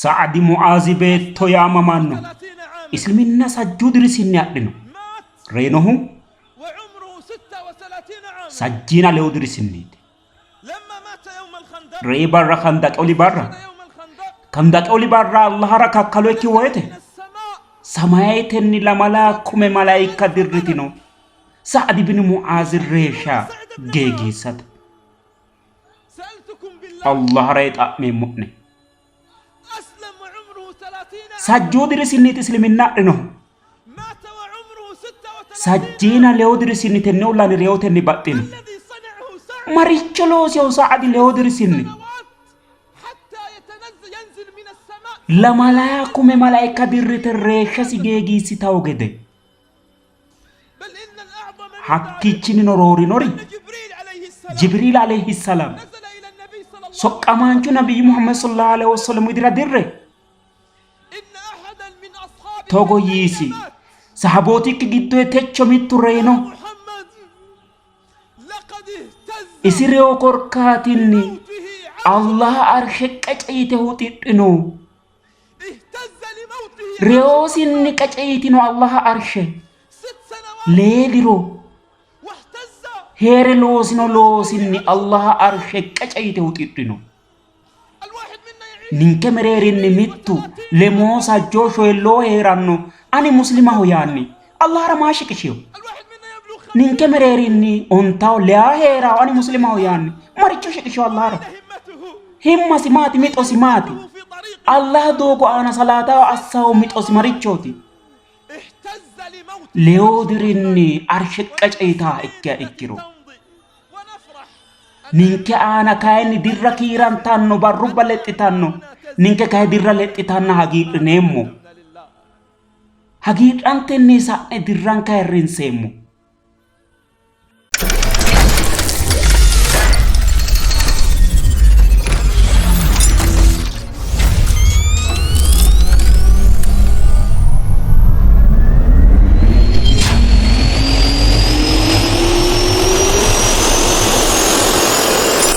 Sa'adi Muaazi beetto yaamamanno. Isliminna sajjuu dirisinni adhino. Reyinohu sajjiina lewu dirisinniiti. Reyi barra Khandaqi oli barra Khandaqi oli barra Allahara kakkalo ikki woyite samayetenni lamala kume malaayikka dirritino. Sa'adi bin Muaazi reeshsha geegiissate. Allahara xa'meemmo'ne. Sajjuu dirisinniiti isliminna adhinohu. Sajjiina lewu dirisinni tenne ullaani reyotenni baxxino. Maricho loosino Sa'adi lewu dirisinni? Lamalaa kume malaayikka dirrite reeshshasi geegiissitawo gede. Hakkiichinnino roorinori Jibriil alayhi salaam soqqamaanchu nabiyyi Muhammad sallallahu alaihi wasallam widira dirre togo yiisi sahabootikki giddo techo mittu reyino isi reyo korkaatinni Allah arshe qece yite huxidhino Reyosinni qece yitino Allaha arshe lee diro hee're loosino loosinni Allaha arshe qece yite huxidhino. Ninke mereerinni mittu lemoo sajjoo shoyilloo hee'ranno ani muslimaho yaanni Allahara maa shiqishino? Ninke mereerinni ontawo leyaa hee'rawo ani muslimaho yaanni maricho shiqishino Allahara? Himmasi maati? Mixosi maati? Allah doogo aana salaata assawo mixosi marichooti? Leyo dirinni arshe qece yitaa ikkiha ikkiro ninke aana kayinni dirra kiirantanno barrubba lexxitanno ninke kayi dirra lexxitanna hagiidhineemmo hagiidhantenni sa'ne dirranka ayirrinseemmo.